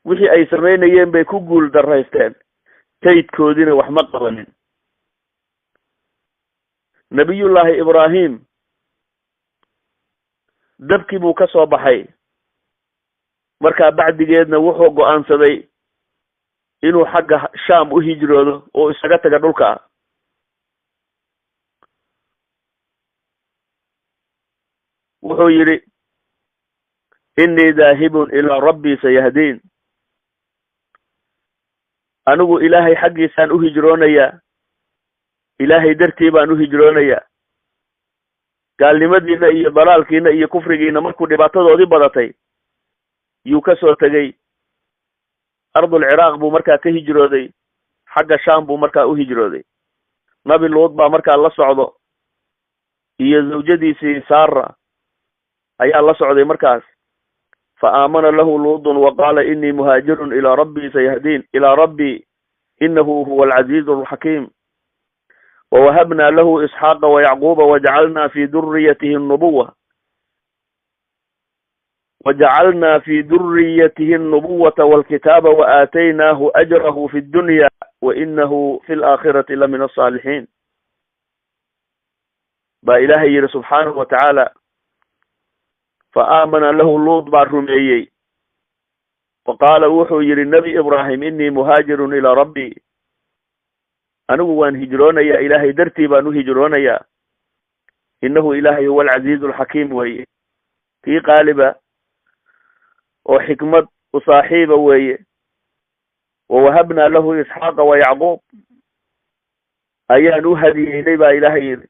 Speaker 1: wixii ay samaynayeen bay ku guul daraysteen, kaydkoodiina wax ma qabanin. Nabiyullaahi Ibraahim dabkii buu ka soo baxay. Markaa bacdigeedna wuxuu go'aansaday inuu xagga Shaam u hijroodo oo isaga taga dhulka. Wuxuu yidhi: "Innii daahibun ilaa rabbii sayahdiin." Anigu Ilaahay xaggiisaan u hijroonayaa, Ilaahay dartii baan u hijroonayaa. Gaalnimadiina iyo dalaalkiina iyo kufrigiina markuu dhibaatadoodii badatay, yuu ka soo tegey ardul Ciraaq buu markaa ka hijrooday, xagga Shaam buu markaa u hijrooday. Nabi Luud baa markaa la socdo iyo zawjadiisii Saara ayaa la socday markaas. Fa aamana lahu Luudun wa qaala: "Inii muhaajirun ilaa rabbii sayahdiin, ilaa rabbii, inahu huwa alcaziizu alxakiim." Wawahabna lahu Isxaaqa wayacquuba wajacalna fi duriyatihi nubuwa wajacalna fi duriyatihi alnubuwata walkitaaba waaataynaahu ajrahu fi ddunya wa inahu fi alaakhirati la min alsaalixiin. Baa Ilaahay yidhi subxaanahu wa tacaala, fa aamana lahu Luut baa rumeeyey. Wa qaala, wuxuu yidhi Nebi Ibraahim, innii muhaajirun ilaa rabbi, anigu waan hijroonayaa, Ilaahay dartii baan u hijroonayaa. Innahu Ilaahay huwa alcasiizu alxakiim weeye, kii qaaliba oo xikmad u saaxiiba weeye. Wawahabnaa lahu Isxaaqa wa Yacquub ayaan u hadiyeynay, baa Ilaahay yidhi.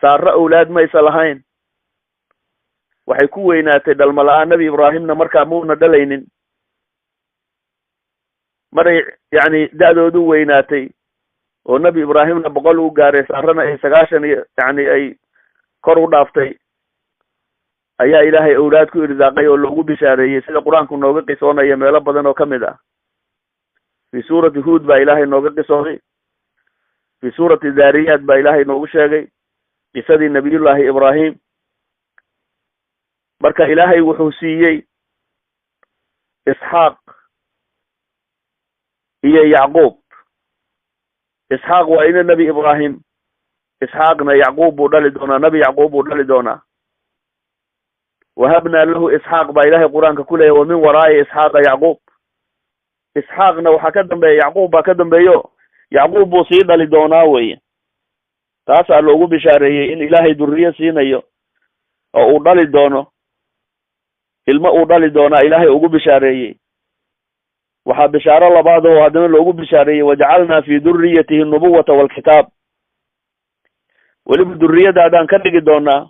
Speaker 1: Saaro awlaad maysa lahayn, waxay ku weynaatay dhalmo la-aan. Nebi Ibraahimna markaa muuna dhalaynin. Maray yacni da-doodu weynaatay oo Nebi Ibraahimna 100 uu gaaray, Saarana ay 90 iyo yacni ay kor u dhaaftay, ayaa Ilaahay awlaad ku irsaaqay oo loogu bishaareeyey, sida Qur-aanku nooga qisoonaya meelo badan oo kamid ah. Fi suurati Huud baa Ilaahay nooga qisooday, fi suurati Daariyaat baa Ilaahay noogu sheegay qisadii Nabiyullaahi Ibraahim. Marka Ilaahay wuxuu siiyey Isxaaq iyo Yacquub. Isxaaq waa ina Nebi Ibraahim, Isxaaqna Yacquub buu dhali doonaa, Nebi Yacquub buu dhali doonaa. Wahabnaa lahu Isxaaq baa Ilaahay Qur-aanka ku leeyahy, wa min waraa'i Isxaaqa Yacquub. Isxaaqna waxaa ka dambeeya Yacquub baa ka dambeeyo, Yacquub buu sii dhali doonaa weye. Taasaa loogu bishaareeyey in Ilaahay duriyo siinayo oo uu dhali doono, ilmo uu dhali doonaa Ilaahay ugu bishaareeyey. Waxaa bishaaro labaad oo haddana loogu bishaareeyey, wajacalnaa fi duriyatihi nubuwata waalkitaab. Weliba duriyadaadaan ka dhigi doonaa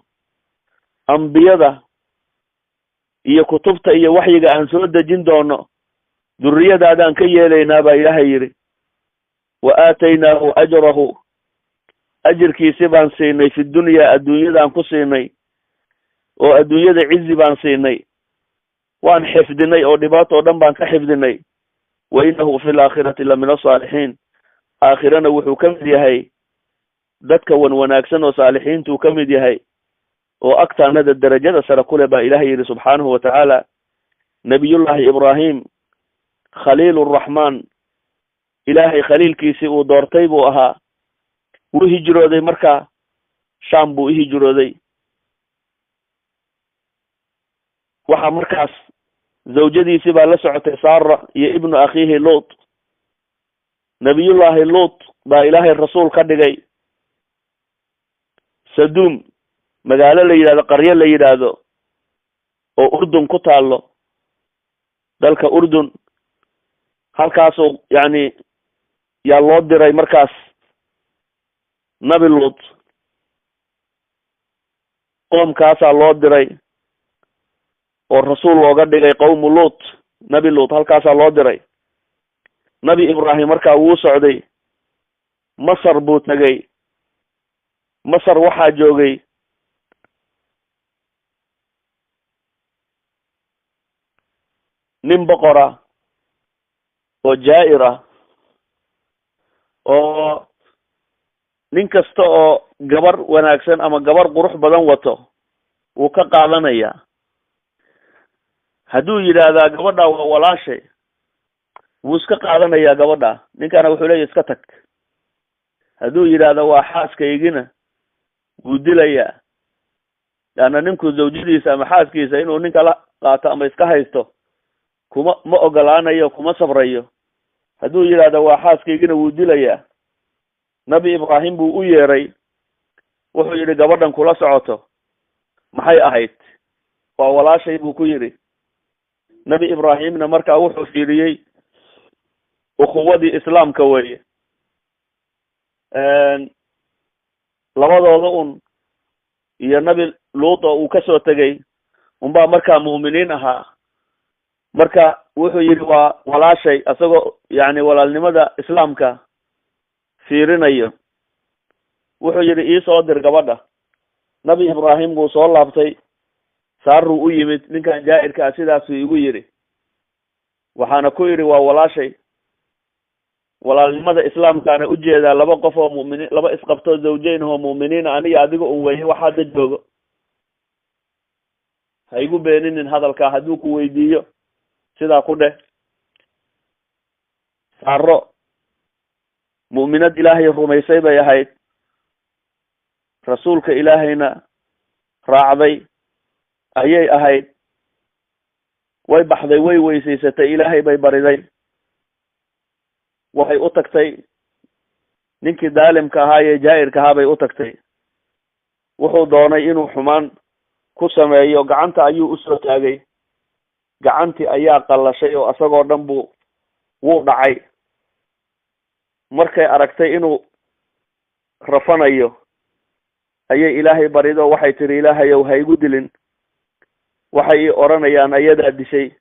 Speaker 1: ambiyada iyo kutubta iyo waxyiga aan soo dejin doono, duriyadaadaan ka yeelaynaa, baa Ilaahay yidhi. Wa aataynaahu ajrahu, ajirkiisi baan siinay, fi dunya, adduunyadaan ku siinay, oo adduunyada cizi baan siinay, waan xifdinay oo dhibaato o dhan baan ka xifdinay. Wa innahu fi laakhirati la min asaalixiin, aakhirana wuxuu ka mid yahay dadka wan wanaagsan oo saalixiintuu ka mid yahay oo agtaanada derajada sare kule, baa Ilaahay yidhi subxaanahu wa tacaala. Nabiyullaahi Ibraahim khaliil raxmaan, Ilaahay khaliilkiisii uu doortay buu ahaa. Wuu hijrooday, markaa Sham buu uhijrooday. Waxaa markaas zawjadiisii baa la socotay, Saara iyo ibnu akhiihi Luut. Nabiyullaahi Luut baa Ilaahay rasuul ka dhigay. Saduum magaalo la yidhahdo, qaryo la yidhaahdo oo Urdun ku taallo, dalka Urdun, halkaasuu yacni yaa loo diray markaas Nabi Luut. Qoomkaasaa loo diray oo rasuul looga dhigay, qowmu Luut. Nabi Luut halkaasaa loo diray. Nabi Ibraahim markaa wuu socday, Masar buu tegay. Masar waxaa joogay nin boqora oo jaa'ir ah, oo nin kasta oo gabar wanaagsan ama gabar qurux badan wato wuu ka qaadanayaa. Hadduu yidhaahdaa gabadhaa waa walaashay, wuu iska qaadanayaa gabadha. Ninkana wuxuu leeyahy iska tag. Hadduu yidhaahdo waa xaaskaygina, wuu dilayaa. Leanna ninku zawjadiisa ama xaaskiisa inuu ninka la qaato ama iska haysto kuma ma ogolaanayo, kuma sabrayo. Hadduu yidhaahdo waa xaaskaygina, wuu dilayaa. Nabi Ibraahim buu u yeeray, wuxuu yidhi, gabadhan kula socoto maxay ahayd? Waa walaashay, buu ku yidhi. Nabi Ibraahimna markaa wuxuu fiiriyey ukhuwadii islaamka weeye, labadooda un iyo Nabi Luut oo uu kasoo tegay unbaa markaa mu'miniin ahaa. Marka wuxuu yidhi waa walaashay, isagoo yacni walaalnimada islaamka fiirinayo. Wuxuu yidhi iisoo dir gabadha. Nabi Ibraahim buu soo laabtay, Saaruu u yimid. Ninkan jaa'irka ah sidaasuu igu yidhi, waxaana ku yidhi waa walaashay, walaalnimada islaamkaana ujeedaa, laba qof oo mu'miniin, laba isqabtoo zawjeyn oo mu'miniina, aniga adiga un weye wax hadda joogo. Ha igu beeninin hadalkaa, hadduu ku weydiiyo sidaa ku dheh. Saaro mu'minad Ilaahay rumaysay bay ahayd. Rasuulka Ilaahayna raacday ayay ahayd. Way baxday, way weysaysatay, Ilaahay bay bariday. Waxay u tagtay ninkii daalimka ahaa ee jaa'irka ahaa bay u tagtay. Wuxuu doonay inuu xumaan ku sameeyo, gacanta ayuu usoo taagay, gacantii ayaa qallashay oo asagoo dhan buu wuu dhacay. Markay aragtay inuu rafanayo ayay Ilaahay barido, waxay tiri Ilaahayow ha igu dilin, waxay ii odhanayaan ayadaa dishay.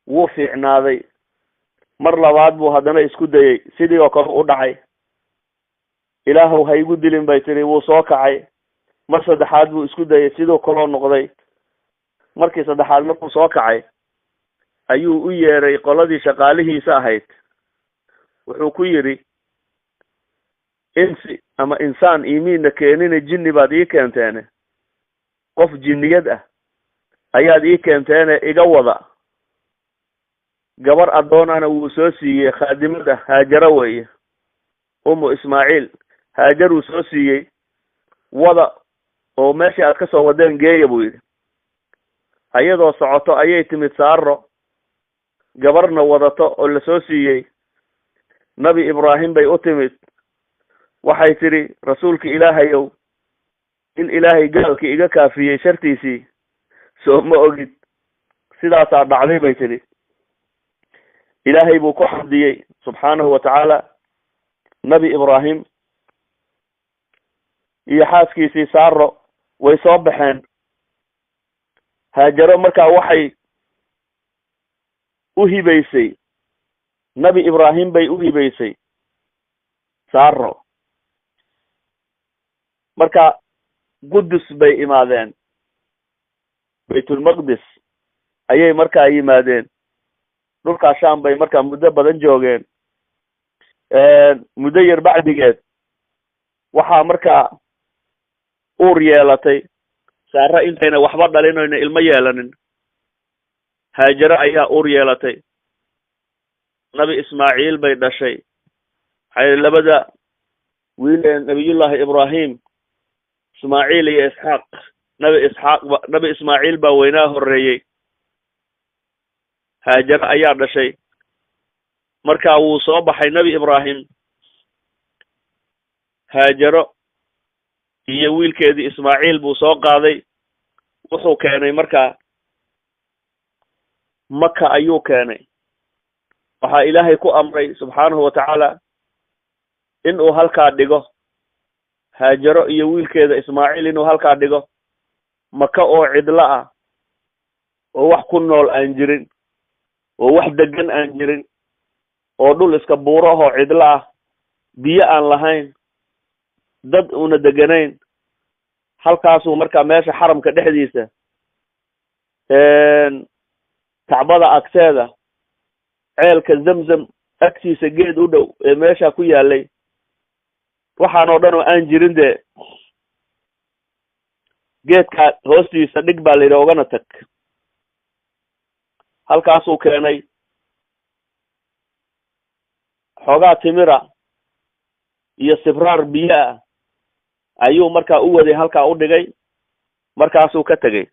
Speaker 1: Wuu fiicnaaday. Mar labaad buu haddana isku dayay, sidii oo kale u dhacay. Ilaahow ha igu dilin bay tiri, wuu soo kacay. Mar saddexaad buu isku dayay, sidoo kaloo noqday. Markii saddexaad markuu soo kacay ayuu u yeeray qoladii shaqaalihiisa ahayd. Wuxuu ku yidhi insi ama insaan iimiinna keenine, jinni baad ii keenteene, qof jinniyad ah ayaad ii keenteene, iga wada. Gabar addoonana wuu soo siiyey, khaadimad ah, Haajaro weeye, Umu Ismaaciil. Haajaruu soo siiyey, wada oo meeshii aad ka soo wadeen geeya buu yidhi. Ayadoo socoto ayay timid Saaro, gabarna wadato oo lasoo siiyey. Nabi Ibraahim bay u timid, waxay tidhi Rasuulka Ilaahayow, in Ilaahay gaalkii iga kaafiyey shartiisii soo ma ogid, sidaasaa dhacday bay tidhi. Ilaahay buu ku xamdiyey subxaanahu watacaala. Nabi Ibraahim iyo xaaskiisii Saaro way soo baxeen. Haajaro markaa waxay u hibaysay Nabi Ibraahim bay u hibaysay Saaro. Marka Qudus bay imaadeen, Baytulmaqdis ayay markaa yimaadeen. Dhulkaa Shaam bay markaa muddo badan joogeen. Muddo yar bacdigeed waxaa markaa uur yeelatay Saaro, intayna waxba dhalin oyna ilmo yeelanin. Haajaro ayaa uur yeelatay, Nabi Ismaaciil bay dhashay. Waxay labada wiil ee Nabiyullaahi Ibraahim, Ismaaciil iyo Isxaaq. Nabi Isxaaq ba, Nabi Ismaaciil baa weynaa horreeyey, Haajaro ayaa dhashay. Marka wuu soo baxay Nabi Ibraahim, Haajaro iyo wiilkeedii Ismaaciil buu soo qaaday, wuxuu keenay markaa Maka ayuu keenay. Waxaa Ilaahay ku amray subxaanahu watacaala in uu halkaa dhigo Haajaro iyo wiilkeeda Ismaaciil, inuu halkaa dhigo Maka oo cidlo ah, oo wax ku nool aan jirin, oo wax degan aan jirin, oo dhul iska buuro ahoo cidlo ah, biyo aan lahayn, dad una deganayn. Halkaasuu markaa meesha xaramka dhexdiisa, Kacbada agteeda, ceelka Zamzam agtiisa, geed u dhow ee meesha ku yaalay, waxaan oo dhan oo aan jirin dee, geedka hoostiisa dhig baa la yidhi, ogana tag. Halkaasuu keenay xoogaa timira iyo sibraar biyo ah ayuu markaa u waday, halkaa u dhigay, markaasuu ka tegey.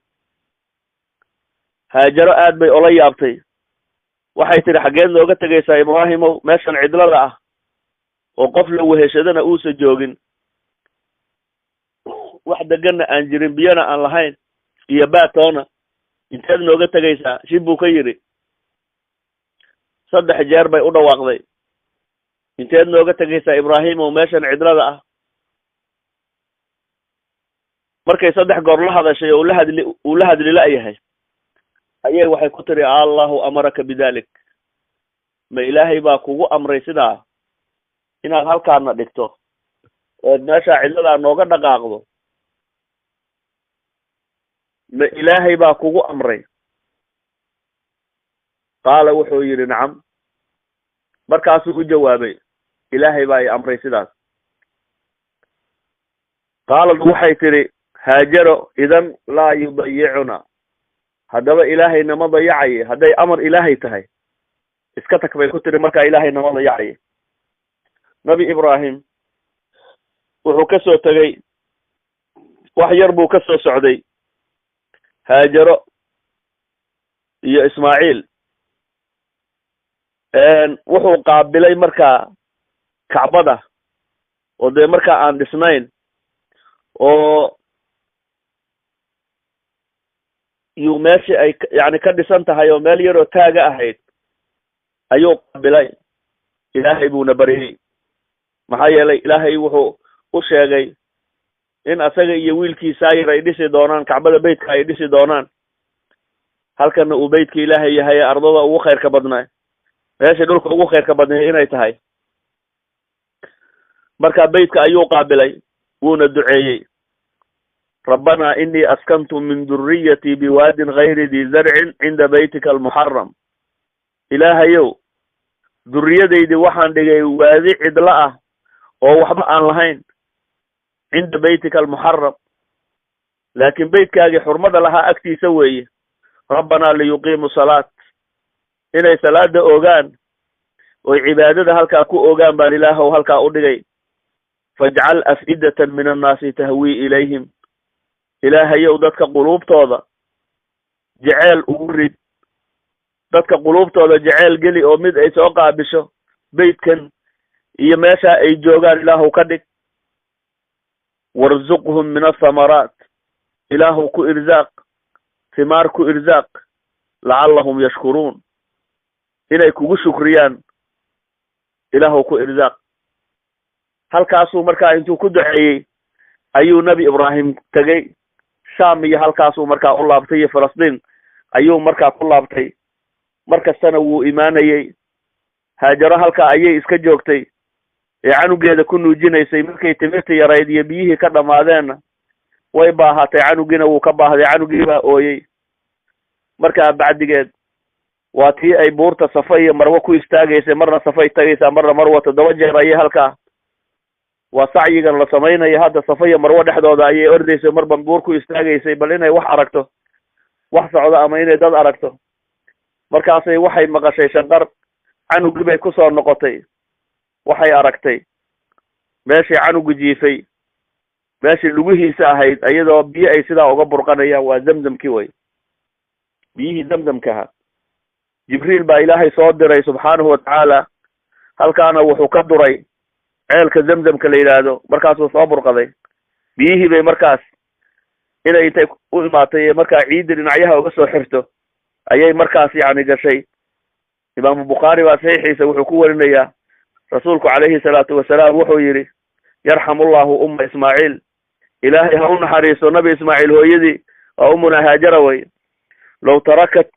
Speaker 1: Haajaro aad bay ola yaabtay, waxay tidhi xaggeed nooga tegaysaa Ibraahimow, meeshan cidlada ah oo qof la weheshadana uusa joogin, wax deganna aan jirin, biyona aan lahayn iyo baatoona, inteed nooga tegaysaa? Shib buu ka yidhi. 3 jeer bay u dhawaaqday, inteed nooga tegaysaa Ibraahimow, meeshan cidlada ah? Markay 3 goor la hadashay oo uu la hadli la'yahay, ayay waxay ku tiri Allahu amaraka bidalik, ma Ilaahay baa kugu amray sidaa inaad halkaana dhigto ood meesha cidladaa nooga dhaqaaqdo? Ma Ilaahay baa kugu amray? Qaala wuxuu yidhi nacam. Markaasuu u jawaabay Ilaahay baa i amray sidaas. Qaalad waxay tidhi Haajaro idan laa yudayicuna, haddaba Ilaahay nama dayacaye, hadday amar Ilaahay tahay iska tag bay ku tiri, markaa Ilaahay nama dayacaye. Nabi Ibraahim wuxuu ka soo tegey Wax yar buu ka soo socday Haajaro iyo Ismaaciil. Wuxuu qaabilay markaa Kacbada oo dee markaa aan dhisnayn oo yuu meeshii ay yani ka dhisan tahay oo meel yaroo taaga ahayd ayuu qaabilay. Ilaahay buuna baryey, maxaa yeelay Ilaahay wuxuu u sheegay in asaga iyo wiilkiisa yar ay dhisi doonaan Kacbada, beytka ay dhisi doonaan, halkana uu beytka Ilaahay yahay, ardada ugu khayrka badnaa, meesha dhulka ugu khayrka badnay inay tahay. Marka beytka ayuu qaabilay, wuuna duceeyey: Rabbana inni askantu min durriyatii biwaadin gayri di zarcin cinda baytika almuxaram. Ilaahayow, durriyadaydii waxaan dhigay waadi cidlo ah oo waxba aan lahayn, cinda baytika almuxaram, laakiin beytkaagii xurmada lahaa agtiisa weeye. Rabbanaa liyuqiimu salaat, inay salaada ogaan oy cibaadada halkaa ku ogaan baan Ilaahow halkaa u dhigay. Fajcal af'idatan min annaasi tahwii ilayhim. Ilaahayow, dadka quluubtooda jeceel ugu rid, dadka quluubtooda jeceel geli oo mid ay soo qaabisho beytkan iyo meesha ay joogaan Ilaahow ka dhig. Warzuqhum min athamaraat, Ilaahow ku irzaaq thimaar, ku irzaaq, lacallahum yashkuruun, inay kugu shukriyaan Ilaahow ku irzaaq. Halkaasuu markaa intuu ku duceeyey ayuu Nebi Ibraahim tegey Sham, iyo halkaasuu markaa u laabtay, iyo Falastiin ayuu markaa ku laabtay. Mar kastana wuu imaanayey. Haajaro halkaa ayay iska joogtay ee canugeeda ku nuujinaysay. Markay timirta yarayd iyo biyihii ka dhammaadeenna way baahatay, canugiina wuu ka baahday, canugii baa ooyey. Markaa bacdigeed waa tii ay buurta Safa iyo Marwo ku istaagaysay, marna Safay tagaysaa, marna Marwa, 7 jeer ayay halkaa, waa sacyigan la samaynayo hadda, Safa iyo Marwo dhexdooda ayay ordaysay, marba buur ku istaagaysay, bal inay wax aragto, wax socdo ama inay dad aragto. Markaasay waxay maqashay shanqar, canugii bay kusoo noqotay. Waxay aragtay meeshii canugu jiifay, meeshii lugihiisa ahayd, iyadoo biyo ay sidaa uga burqanayaan. Waa Zamzamkii way, biyihii Zamzamkaha. Jibriil baa Ilaahay soo diray subxaanahu watacaala, halkaana wuxuu ka duray ceelka Zamzamka la yidhaahdo. Markaasuu soo burqaday biyihii. Bay markaas inay intay u imaatay ee markaa ciidda dhinacyaha uga soo xirto ayay markaas yacni gashay. Imaamu Bukhaari baa saxiixiisa wuxuu ku warinayaa, rasuulku calayhi salaatu wasalaam wuxuu yidhi: yarxamullahu umma Ismaaciil, Ilaahay ha u naxariiso Nabi Ismaaciil hooyadii, waa ummuna Haajara wey. Low tarakat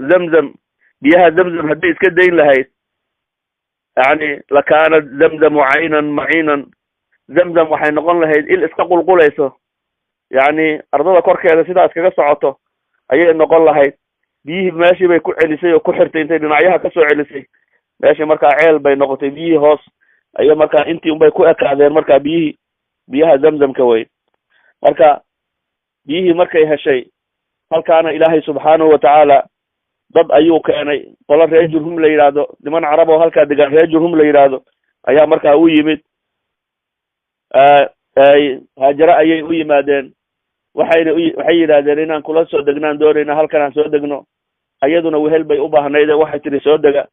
Speaker 1: Zamzam, biyaha Zamzam hadday iska dayn lahayd, yani lakaanat Zamzamu caynan maciinan, Zamzam waxay noqon lahayd il iska qulqulayso, yacni ardada korkeeda sidaa iskaga socoto ayay noqon lahayd. Biyihii meeshii bay ku celisay oo ku xirtay, intay dhinacyaha kasoo celisay meeshii markaa ceel bay noqotay. Biyihii hoos ayay markaa intii unbay ku ekaadeen markaa biyihii, biyaha Zamzamka wey. Marka biyihii markay heshay halkaana Ilaahay subxaanahu watacaala dad ayuu keenay, qolo reer Jurhum la yidhaahdo, niman carab oo halkaa degan, reer Jurhum la yidhaahdo ayaa markaa u yimid. Haajare ayay u yimaadeen, waxayna waxay yidhaahdeen inaan kula soo degnaan doonayna, halkan aan soo degno. Ayaduna wehel bay u baahnayd, waxay tihi soo dega.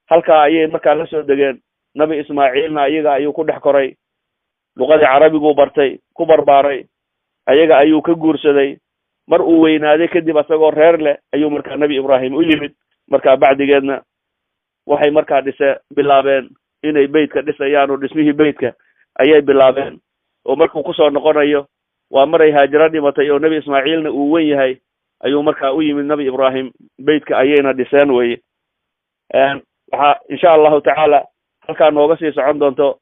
Speaker 1: Halkaa ayay markaa la soo degeen. Nabi Ismaaciilna iyaga ayuu ku dhex koray, luqadii carabiguu bartay, ku barbaaray, ayaga ayuu ka guursaday. Mar uu weynaaday kadib, asagoo reer leh, ayuu markaa Nebi Ibraahim u yimid. Markaa bacdigeedna waxay markaa dhise bilaabeen inay beytka dhisayaan, oo dhismihii beytka ayay bilaabeen. Oo markuu kusoo noqonayo waa maray Haajaro dhimatay oo Nebi Ismaaciilna uu wen yahay ayuu markaa u yimid Nebi Ibraahim, beytka ayayna dhiseen weye. Waxaa insha allahu tacaala halkaa nooga sii socon doonto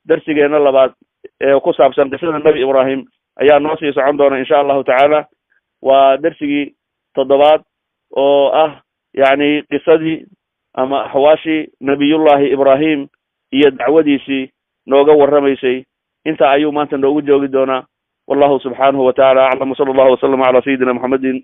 Speaker 1: darsigeena labaad ee ku saabsan qisada Nebi Ibraahim ayaa noo sii socon doona insha allahu tacaala. Waa darsigii 7aad oo ah yacni qisadii ama axwaashii Nabiyullahi Ibraahim iyo dacwadiisii nooga warramaysay. Intaa ayuu maanta noogu joogi doonaa. Wallahu subxaanahu watacaala aclam, wsala allahu wasalam calaa sayidina Muxamedin.